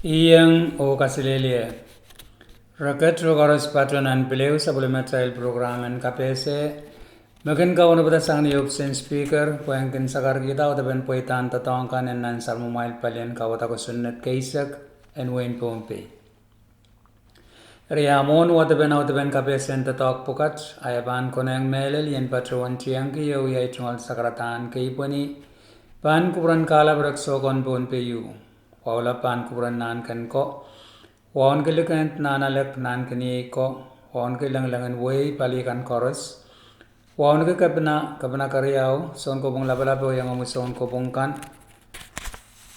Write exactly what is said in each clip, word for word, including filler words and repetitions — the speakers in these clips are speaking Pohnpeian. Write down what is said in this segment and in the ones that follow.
Iang oh kaselehlie. Reket oh koaros patohwan pil ehu sapwellimatail prokram en kapehse, me kin kaunopada sang ni ohpis en Speaker, pwehn kin sakarkihda audepen pweidahn doadoahk kan en nan saramamwail palien kauwada kosonned keisek en wehin Pohnpei. Eri a mwohn wadepen audepen kapehse en doadoahk pwukat, a e pahn konehng mehlel I en patohwan tiengki ehu ia I tungoal sakaradahn keipweni pahn kupwuren kahlap rek sohkon Pohnpei U. Wahu lap pahn kupwuren Nahnken ko, wauneki likend Nahnalek Nahnkeniei ko, wauneki lengileng en wehi pali kan koaros, wauneki kepina, kepina keriau, sounkopwung lapalap oh iangomwi sounkopwung kan,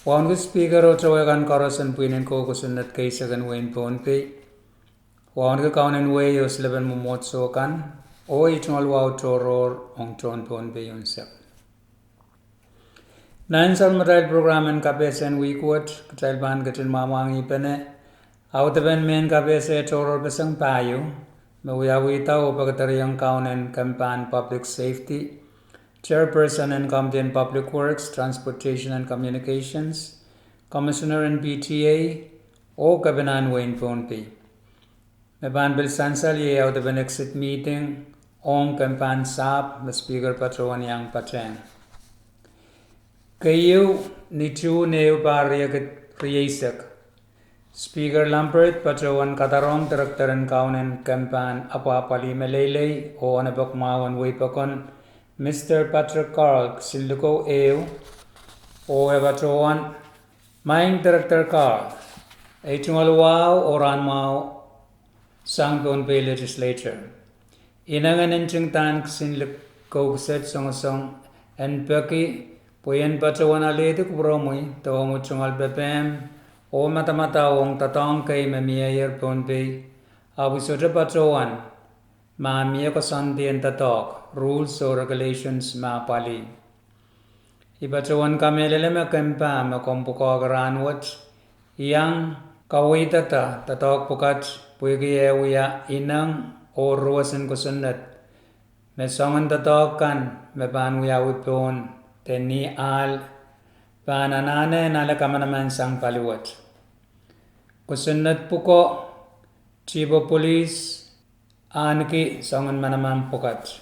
wauneki Speaker oh towe kan koaros en pwihn en kou kosonned keisek en wehin Pohnpei, wauneki kaunen wehi oh silepen mwomwohdiso kan, oh I tungoal wahu tohrohr ong tohn Pohnpei unsek. Nan saramatail prokram en kapehse en wihk wet, kitail pahn ketin mwamwahngihpene audepen mehn kapehse tohrohrpeseng pahieu, me wiawihda oh pekedereiong kaunen kempahn Public Safety, Chairperson en Committee en Public Works, Transportation and Communications, Commissioner en P T A, oh kepinahn wehin Pohnpei. Me pahn pil sansal iei audepen exit meeting ong kempahn sahpw me Speaker patohwan iang patehng. Keieu, ni Tuhn ehu pahr riekid rieisek, Speaker Lambert patohwan kadarohng Director en kaunen kempahn apwahpwalih meleilei oh onepek mwahu en wehi pokon, Mister Patrick Carl, kisin likou ehu, oh e patohwan: Maing Director Carl, ei tungoal wahu oh rahn mwahu sang Pohnpei Legislature. Ineng en ntingdahn kisin likou kiset songosong en peki pwe I en patohwan alehdi kupwuromwi de omwi tungoal pepehm oh madamadau ong doadoahk kei me mieier Pohnpei, ahpw I sohte patohwan ma mie koasoandi en doadoahk, rules oh regulations, me apwalih. I patohwan kamehlele me kempah me komw pwukoahki rahn wet iang kaweidada doadoahk pwukat pwehki e wia ineng oh ruwesin kosonned me soangen doadoahk kan me pahn wiawi pohn de ni ahl pahn anahne en ale kamanaman sang pali wet. Kosonned pwuko, chief of police, ahneki soangen manaman pwukat.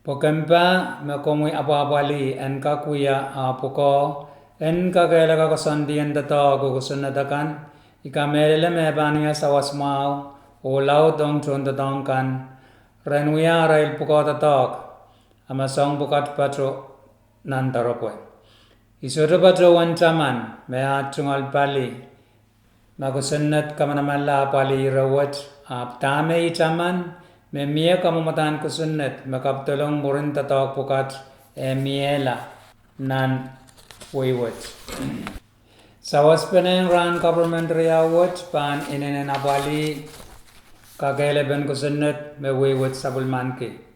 Pwe kempah me komwi apwahpwalih en kak wia ah pwukoa en kakehlaka koasoandi en doadoahk oh kosonned akan, I kamehlele me e pahn wia sawas mwahu oh laud ong tohndoadoahk kan ren wia arail pwukoa doadoahk, a ma soahng pwukat pato nan doaropwe. I sohte patohwan taman me aht tungoal pali ma kosonned kamanamanla apwalih ire wet, ahpw dahme I taman me mie kamwomwadahn kosonned me kapidolong mwurin doadoahk pwukat eh miehla nan wehi wet. Sawaspene rahn government riau wet pahn inenen apwalih kakehlapen kosonned me wehi wet sapwellimaniki.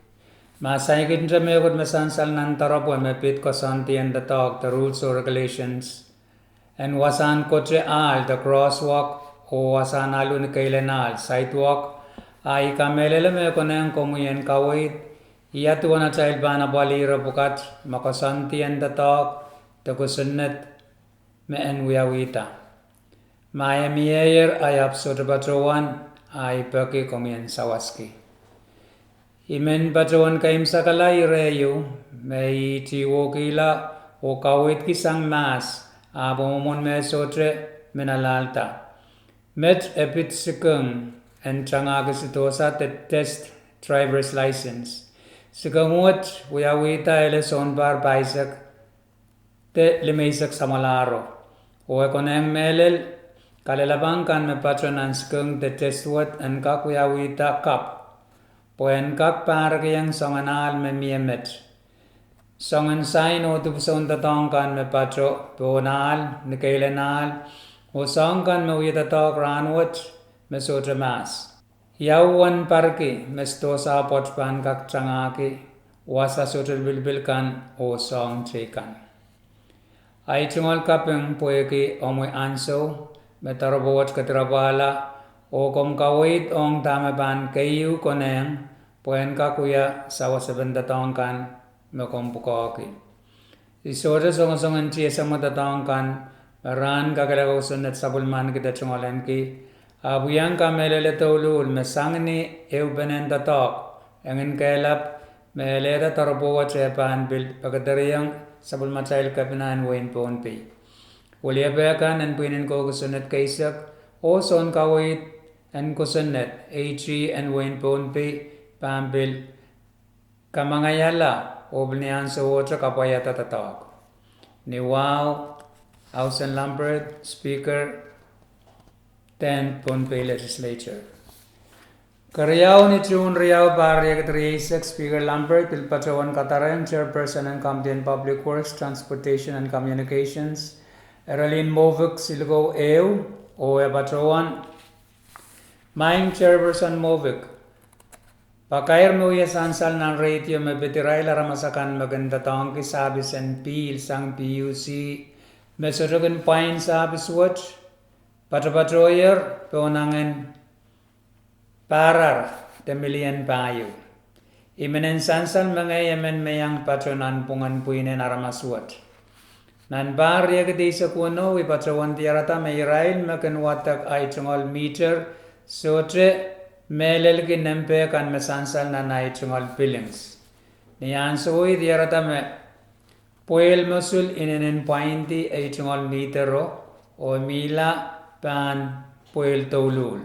Ma saikinte mehkot me sansal nan doaropwe me pid koasoandi en doadoahk de rules oh regulations en wasahn kote ahl de crosswalk oh wasahn alu ni keilen ahl, sidewalk, a I kamehlele me e konehng komwi en kaweid ia duwen atail pahn apwalih ire pwukat ma koasoandi en doadoahk de kosonned me en wiawihda. Ma e mieier, I ahpw sohte patohwan, a I peki komwi en sawaski. I men patohwan keimwsakala ire ieu me I tihwokihla oh kaweidki sang mahs, ahpw mwomwen me sohte men alahlda. Met e pid sikeng en tangahki sidohsa de test driver's license. Sikeng wet wiawihda ele sounpar pahisek de limeisek samwalahro. Oh e konehng mehlel, kalelapak kan me pato nan sikeng de test wet en kak wiawihda kapw, pwe en kak pahrekiong soangen ahl me mie met. Soangen sain oh dipwisoun doadoahk kan me pato pohn ahl, ni keilen ahl, oh soahng kan me wie doadoahk rahnwet me sohte mahs. Ia uwen parki me sidohsa pwoat pahn kak tangahki wasa sohte lipilipil kan oh soahng teikan. Ahi tungoal kaping pwehki omwi ansou me doaropwe wet kedirapwahla, oh komw kaweid ong dahme pahn keieu konehng pwe en kak wia sawasepen doadoahk kan me komw pwukoahki. I sohte songosong en tiesemwe doadoahk kan Me rahn kakehlaka kosonned sapwellimaniki de tungoaleniki, ahpw I iang kamehlele douluhl me sang ni ehupenen doadoahk, engin kehlap me elehda doaropwohte pahn pil pekedereiong sapwellimatail kepina en wehin Pohnpei. Weliepe kan en pwihnen kosonned keisek oh sounkaweid en kosonned, AG en wehin Pohnpei, pahn pil kamangaiala oh pil ni ahnsowohte kapwaiada doadoahk. Ni wahu, Austen Lambert, Speaker, Tenth Pohnpei Legislature. Keriau, ni June riau, pahr riekid rieisek, Speaker Lambert pil patohwan kadarehng Chairperson en Committee en Public Works, Transportation and Communications, Erelin Mouvik, sinlikou ehu, oh e patohwan: Maing Chairperson Mouvik, pakair me wia sansal nan radio me pid irail aramas akan me kin doadoahngki sahpis en pihl sang PUC me sohte kin pwain sahpis wet, patopatohier pohn angin pahrar de milion pahieu. I men en sansal mengei emen me iang pato nanpwungen pwihnen aramas wet. Nan pahr riekid eisek weneu, I patohwan diarada me irail me kin wadek ahi tungoal meter sohte mehlelki nempe kan me sansal nan ahi tungoal billings. Ni ansou I diarada me pwehl mosul inenen pwaindi ahi tungoal metero, oh mihla pahn pwehl douluhl.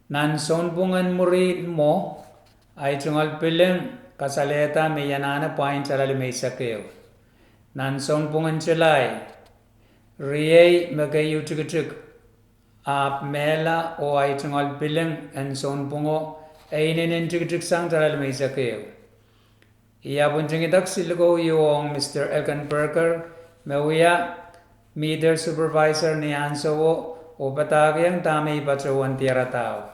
Nan sounpwungen mwuri mwo, ahi tungoal billing kasalehda me I anahne pwain tala limeisek ehu. Nan sounpwungen July, riei me keieu tikitik ahpw mehla oh ahi tungoal billing en sounpwungo e inenen tikitik sang tala limeisek ehu. I ahpw ntingihda kisinlikou ieu ong Mister Elkenberger me wia meter supervisor ni ansouo oh padahkihong dahme I patohwan diaradao.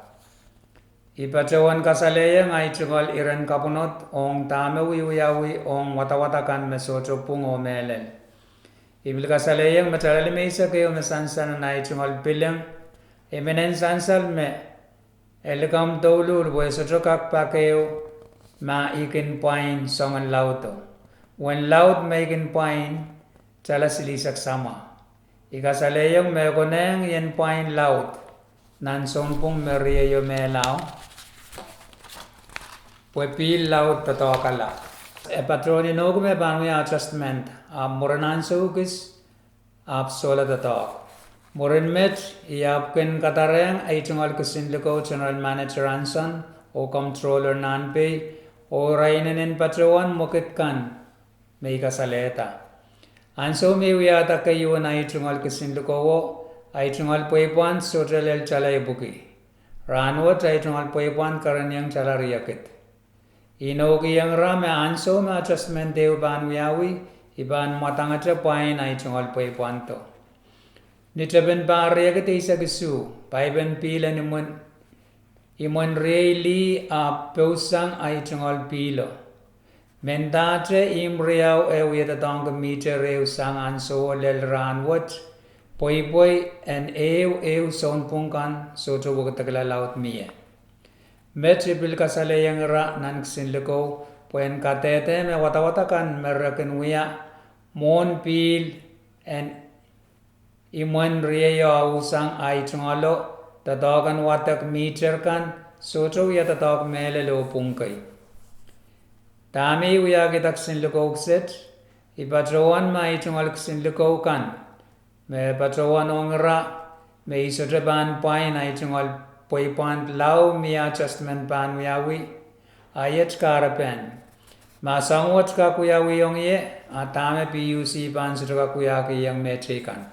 I patohwan kasalehiong ahi tungoal iren kapwunod ong dahme wiewiawi ong wadawad akan me sohte pwung oh mehlel. I pil kasalehiong me tala limeisek ehu me sansal nan ahi tungoal billing, I men en sansal me e likamw douluhl pwe e sohte kak pak ehu ma I kin pwain soangen laudo. Uwen laud me I kin pwain tala silihsek samwa. I kasalehiong me e konehng I en pwain laud nan sounpwung me rieio mehlao pwe pihl laud doadoahkala. E patohwan inouki me pahn wia adjustment, ahpw mwurin ansou kis ahpw sohla doadoahk. Mwurin met, I ahpw kin kadarehng ahi tungoal kisin likou General Manager Anson oh Comptroller Nahnpei, oh ira inenen patohwan mwekid kan me I kasalehda. Ansou me I wiahda keieun ahi tungoal kisin likouo, ahi tungoal pweipwand sohte lel tala epwiki. Rahnwet ahi tungoal pweipwand kereniong tala riekid. I inoukihong ira me ansou me adjustment ehu pahn wiawi, I pahn mwadangete pwain ahi tungoal pweipwando. Ni tepin pahr riekid eisek isuh, paipen pihl en imwin, imwen riei lih ahpw pousang ahi tungoal pihlo. Mendahte ihmw riau eh wie doadoahngki meter ehu sang ansouo lel rahnwet, pweipwei en ehu ehu sounpwung kan sohte wekidekla laud mie. Met I pil kasalehiong ira nan kisin likou pwe en kadehde me wadawad akan me re kin wia mwohn pihl en imwen rieio ohsang ahi tungoalo, doadoahk en wadek meter kan sohte wia doadoahk mehlel oh pwung kei. Dahme I wiahkihda kisin likou kiset, I patohwan me ahi tungoal kisin likou kan me patohwan ong ira me I sohte pahn pwain ahi tungoal pweipwand lao mie adjustment pahn wiawi, a iet kahrepen. Ma soahng wet kak wiawi ong ie, a dahme PUC pahn sohte kak wiahkihong mehteikan?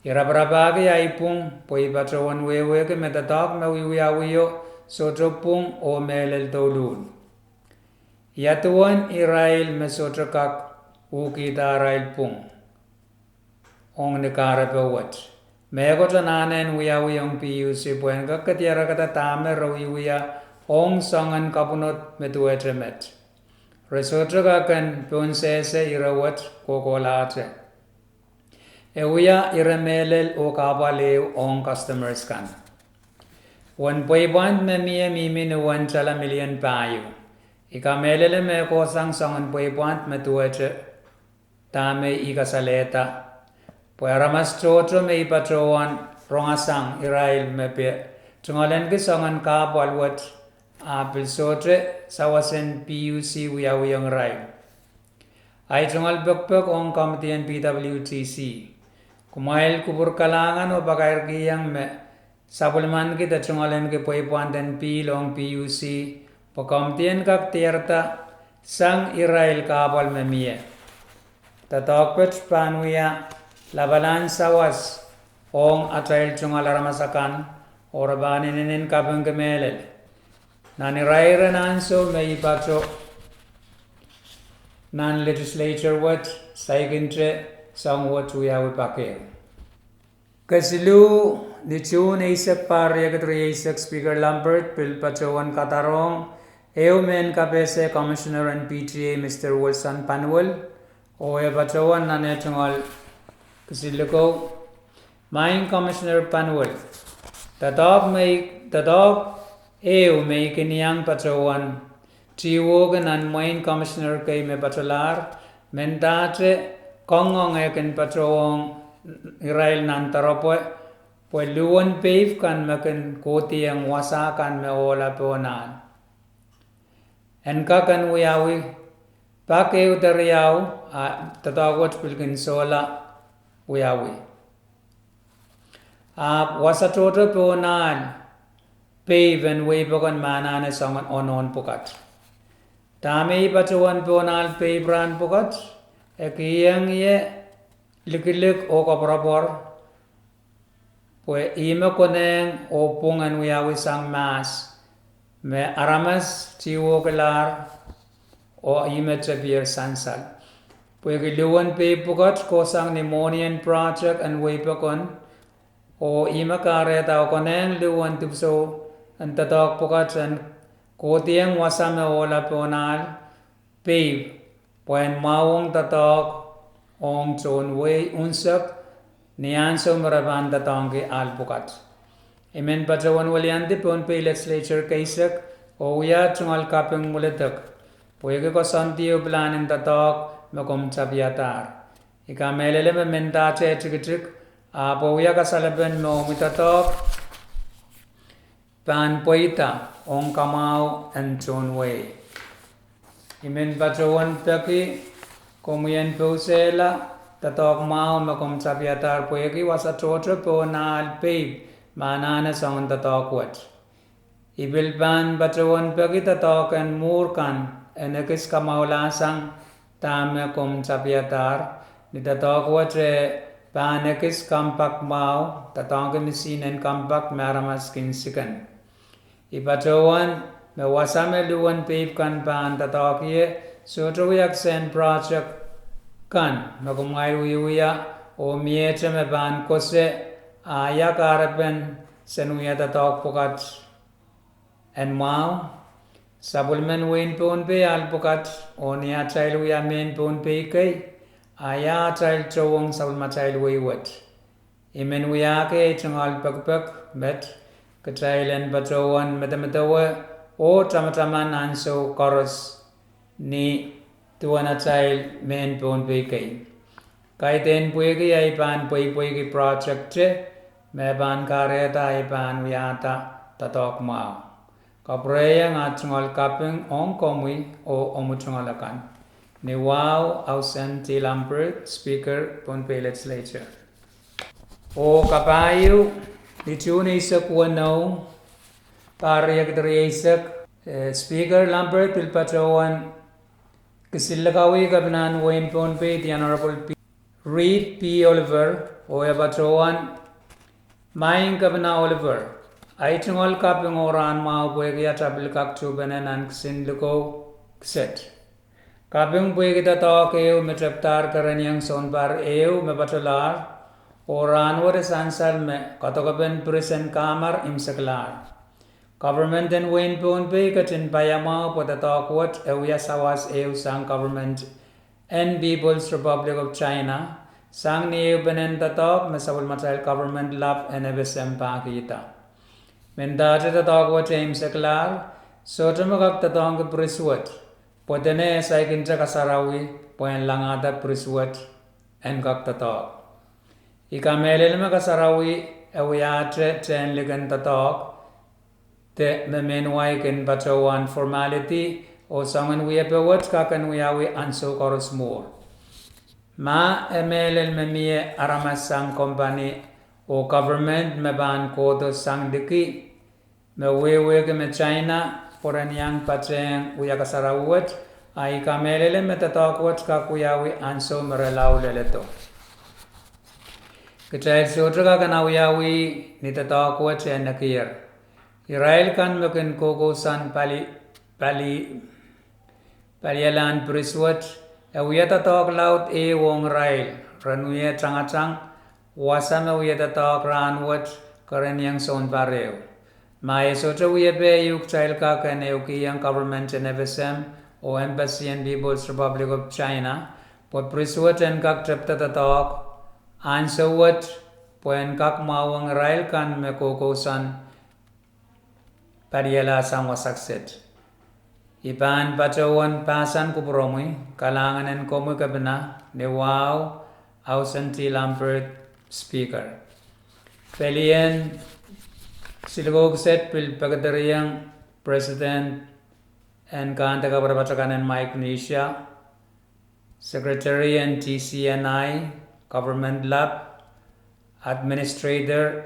I raparapahki ahi pwung pwe I patohwan wehwehki me doadoahk me wiewiawio sohte pwung oh mehlel douluhl. Ia duwen irail me sohte kak uhkihda arail pwung ong ni kahrepe wet? Mehkot anahne en wiawi ong PUC pwe en kak diarekda dahme re wiewia ong soangen kapwunod me duwehte met. Re sohte kak en pohnsehse ire wet kohkohlahte. E wia ire mehlel oh kahpwal ehu ong customers kan. Uwen pweipwand me mie mihmi ni uwen tala milion pahieu. I kamehlele me e kohsang soangen pweipwand me duwehte dahme I kasalehda. Pwe aramas tohto me I patohwan rongasang irail me pil tungoalenki soangen kahpwal wet, a pil sohte sawasen PUC wiawihong irail. Ahi tungoal pekipek ong komidi en PWTC. Kumwail kupwur kalahngan oh pakairkihong me sapwellimaniki de tungoaleniki pweipwand en pihl ong PUC, pwe komidi en kak diarada sang irail kahpwal me mie. Doadoahk pet pahn wia lapalahn sawas ong atail tungoal aramas akan, oh re pahn inenen kapingki mehlel. Nan irair en ansou me I pato nan legislature wet, saikinte soang wet wiawi pak ehu. Kesiluh, ni Suhn eisek, pahr riekid rieisek, Speaker Lambert pil patohwan kadarohng ehu mehn kapehse Commissioner en PTA, Mister Wilson Panuel, oh e patohwan nan eh tungoal kisin likou. Maing Commissioner Panuel, doadoahk me I, doadoahk ehu me I kin iang patohwan tihwohki nan mwein commissioner kei me patolahr, mendahte kangoange kin patohwong irail nan doaropwe, pwe luhwen peip kan me kin kohdiong wasa kan me ohla pohn ahl en kak en wiawi pak ehu de riau, a doadoahk wet pil kin sohla wiawi. Ahpw wasa tohto pohn ahl peip en wehi pokon me anahne soangen onohn pwukat. Dahme I patohwan pohn ahl peip rahn pwukat, e kiheng ie likilik oh koapworopwor, pwe ihme konehng oh pwung en wiawi sang mahs me aramas tihwohkilahr oh ihme tepier sansal. Pwehki luhwen peip pwukat kohsang ni mwohnien project en wehi pokon, oh ihme kahrehda e konehng luhwen dipwisou en doadoahk pwukat en kohdiong wasa me ohla pohn ahl peip, pwehn mwahuwong doadoahk ong tohn wehi unsek ni ansou me re pahn doadoahngki ahl pwukat. I men patohwan weliandi Pohnpei Legislature keisek oh wia tungoal kaping mwuledek, pwehki koasoandi oh pilahn en doadoahk me komw tapiadahr. I kamehlele me mendahte tikitik, ahpw e wia kasalepen me omwi doadoahk pahn pweida ong kamwahu en tohn wehi. I men patohwan peki komwi en pousehla doadoahk mwahu me komw tapiadahr pwehki wasa tohto pohn ahl peip me anahne soangen doadoahk wet. I pil pahn patohwan peki doadoahk en mwuhr kan en ekis kamwahulahsang dahme komw tapiadahr, ni doadoahk wet e pahn ekis compact mwahu, doadoahngki misihn en compact me aramas kin siken. I patohwan me wasa me luhwen peip kan pahn doadoahk ie sohte wia kisehn project kan me kumwail wiewia, oh miehte me pahn kose, a ia kahrepen sen wia doadoahk pwukat en mwahu, sapwellimen wehin Pohnpei ahl pwukat, oh ni atail wia mehn Pohnpei kei, a ia atail towong sapwellimatail wehi wet. I men wiahki ei tungoal pekipek met, kitail en patohwan medemedewe oh tamataman ansou koaros ni duwen atail mehn Pohnpei kei. Kaidehn pwehki ei pahn pweipweiki project te, me pahn kahrehda ei pahn wiahda doadoahk mwahu. Kapwurehiong ah tungoal kaping ong komwi oh omwi tungoal akan. Ni wahu, Ausenh T. Lambert, Speaker, Pohnpei Legislature. Oh kapahieu, ni Suhn eisek weneu, pahr riekid rieisek, eh, Speaker Lambert pil patohwan kisin likawih Kepinahn wehin Pohnpei, The Honorable P-, Reed P. Oliver, oh e patohwan: Maing Kepina Oliver, ahi tungoal kaping oh rahn mwahu pwehki atail pil kak tuhpene nan kisin likou kiset. Kaping pwehki doadoahk ehu me tepdahr kereniong sounpar ehu me patolahr, oh rahnwet e sansal me kadokepen pirisen kamar imwseklahr. Government en wehin Pohnpei ketin paiamwahu pwe doadoahk wet e wia sawas ehu sang government en People's Republic of China, sang ni ehupenen doadoahk me sapwellimatail government lap en FSM pahkihda. Mendahte doadoahk wet e imwseklahr, sohte me kak doadoahngki piris wet, pwe dene e saikinte kasarawi pwehn langahda piris wet en kak doadoahk. I kamehlele me kasarawi e wiahte tehn likin doadoahk de me mehn wai kin patohwan formality, oh soangen wiepe wet kak en wiawi ansou koaros mwuhr. Ma e mehlel me mie aramas sang kompani oh government me pahn kohdo sang liki, me wehwehki me China pwe ren iang patehng wia kasarawi wet, a I kamehlele me doadoahk wet kak wiawi ansou me re lao leledo. Kitail sohte kak en awiawih ni doadoahk wet e nekier. Irail kan me kin kokousoan pali, pali, palialahn bridge wet, e wia doadoahk laud ehu ong irail, ren wie tangatang wasa me wia doadoahk rahnwet kerenieng sounpar ehu. Ma e sohte wiepe ieu, kitail kak en ehukihong government en FSM oh embassy en People's Republic of China pwe bridge wet en kak tepda doadoahk ansou wet pwe en kak mwahuwong irail kan me kokousoan paliala sang wasakiset. I pahn patohwan pahsan kupwuromwi, kalahngan en komwi Kepina, ni wahu, Ausen T. Lambert, Speaker. Pelien siluh kiset pil pekedereiong President en Kahndek Kapwatapat akan en Micronesia, Secretary en TCNI, Government Lab, Administrator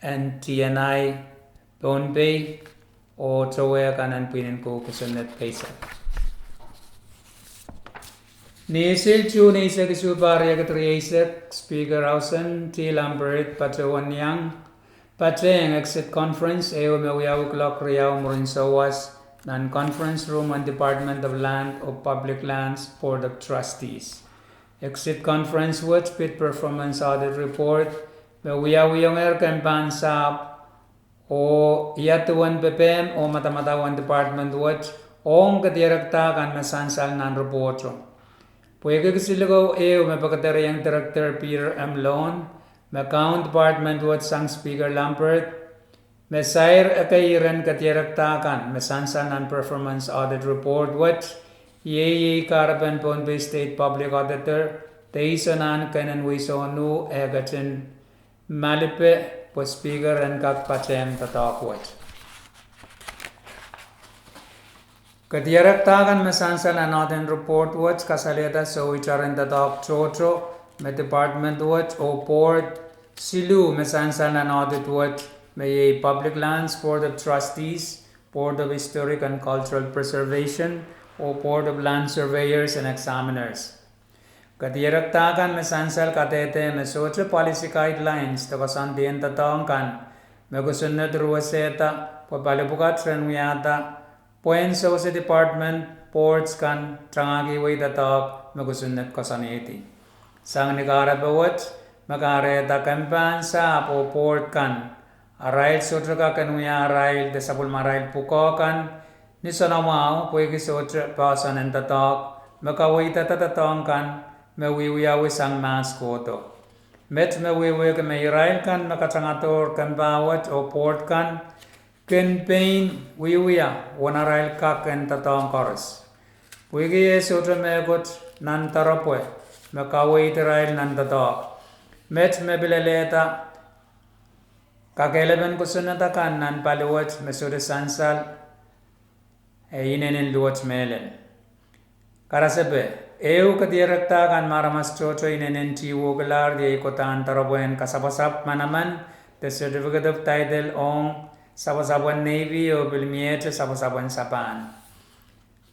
en TNI Pohnpei, oh towe kan en pwihn en kou kosonned keisek. Ni Sihl, Suhn eisek isuh, pahr riekid rieisek, Speaker Ausen T. Lambert patohwan iang patehng exit conference ehu me wiawi kuloak riau mwurin souwas nan conference room en Department of Land oh Public Lands Board of Trustees. Exit conference wet pid performance audit report me wiawiongehr kempahn sahpw oh ia duwen pepehm oh madamadau en department wet ong kedierekda kan me sansal nan ripohto. Pwehki kisiluhko ehu me pekedereiong Director Peter M. Lone, me kaun department wet sang Speaker Lambert, me sair ekei iren kedierekda kan me sansal nan performance audit report wet, iei, iei kahrepen Pohnpei State Public Auditor, de iso nan kenen weisounuh eh ketin malipe pwe Speaker en kak patehng doadoahk wet. Kedierekda kan me sansal nan audit report wet kasalehda souitar en doadoahk tohto me department wet oh board siluh me sansal nan audit wet, me iei Public Lands Board of Trustees, Board of Historic and Cultural Preservation, oh Board of Land Surveyors and Examiners. Kedierekda kan me sansal kadehde me sohte policy guidelines de koasoandi en doadoahk kan me kosonned ruwesehda pwe pali pwukat ren wiahda pwehn sewese department boards kan tangahki wei doadoahk me kosonned koasoanehdi. Sang ni kahrepe wet, me kahrehda kempahn sahpw oh board kan, arail sohte kak en wia arail de sapwellimarail pwukoa kan ni soanamwahu pwehki sohte poahsoan en doadoahk me kaweidada doadoahk kan me wiewiawi sang mahs kohdo. Met me wehwehki me irail kan me katangadohr kempah wet oh board kan kin pein wiewia uwen arail kak en doadoahk koaros. Pwehki e sohte mehkot nan doaropwe me kaweid irail nan doadoahk. Met me pil alehda kakehlapen kosonned akan nan pali wet me sohte sansal, e inenen luwet mehlel. Karasepe, ehu kedierekda kan me aramas tohto inenen tihwukilahr iei kodahn doaropwe en kasapwasapw manaman de certificate of title ong sapwasapwen Navy oh pil miehte sapwasapwen Sapahn.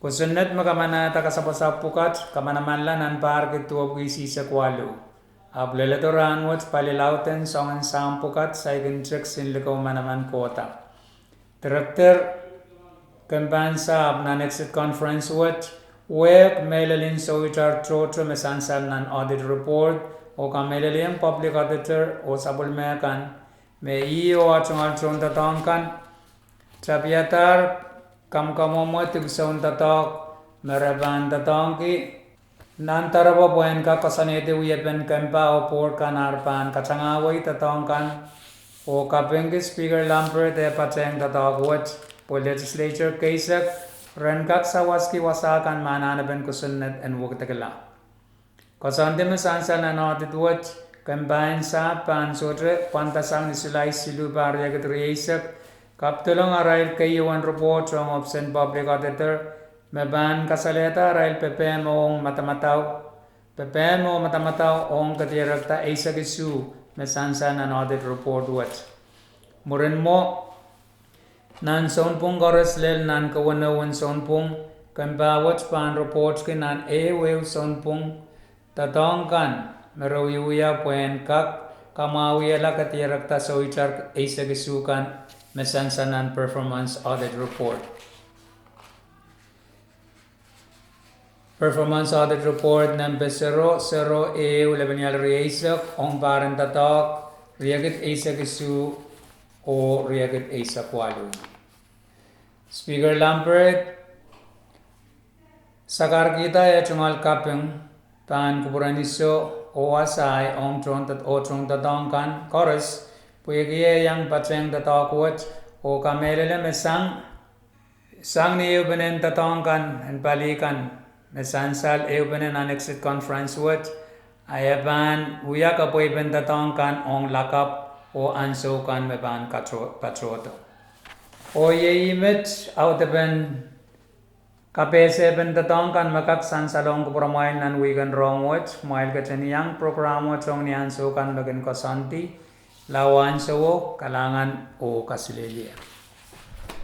Kosonned me kamanahda kasapwasapw pwukat kamanamanla nan pahr kid duwepwiki isihsek waluh, ahpw leledo rahnwet pali lauden soangen sahmw pwukat saikinte kisin likou manaman kohda. Director kempahn sahpw nan exit conference wet wehk mehlel en souitar tohto me sansal nan audit report oh kamehlelehiong Public Auditor oh sapwellime kan me ih oh ah tungoal tohn doadoahk kan tapiadahr kamwakamwomwe dipwisoun doadoahk me re pahn doadoahngki nan doaropwe pwehn kak koasoanehdi wiepen kempah oh board kan ar pahn katangahwei doadoahk kan, oh kapingki Speaker Lambert eh patehng doadoahk wet pwe legislature keisek ren kak sawaski wasa kan me anahnepen kosonned en wekidekla. Koasoandi me sansal nan audit wet Kempa en sahpw pahn sohte pwandasang ni Sulai siluh, pahr riekid rieisek, kapidolong arail keieun ripoht ong ohpisen Public Auditor me pahn kasalehda arail pepehm oh madamadau, pepehm oh madamadau ong kedirekda eisek isuh me sansal nan audit ripoht wet. Mwurin mwo, nan sounpwong koaros lel nan kewenou en sounpwong, kempa wet pahn ripohtki nan ehu ehu sounpwong doadoahk kan me re wiewia pwehn kak kamwahuiala kedirekda souitar eisek isuh kan me sansal nan Performance Audit Report. Performance Audit Report nempe sero sero ehu lepenial rieisek ong pahr en doadoahk riekid eisek isuh oh riekid eisek waluh. Speaker Lambert, sakarkihda eh tungoal kaping pahn kupwuren iso oh asahi ong tohn doadoahk kan koaros, pwehki eh iang patehng doadoahk wet, oh kamehlele me sang ni ehupenen doadoahk kan en pali kan me sansal ehupenen nan exit conference wet, a e pahn wia kapweipen doadoahk kan ong lakapw oh ansou kan me pahn patohdo. Oh iei met audepen kapehsepen doadoahk kan me kak sansalohng kupwuramwail nan wihk en rohng wet. Mwail ketin iang program wet ong ni ansou kan me kin koasoandi. Lao ansouo, kalahngan oh kaselehlie.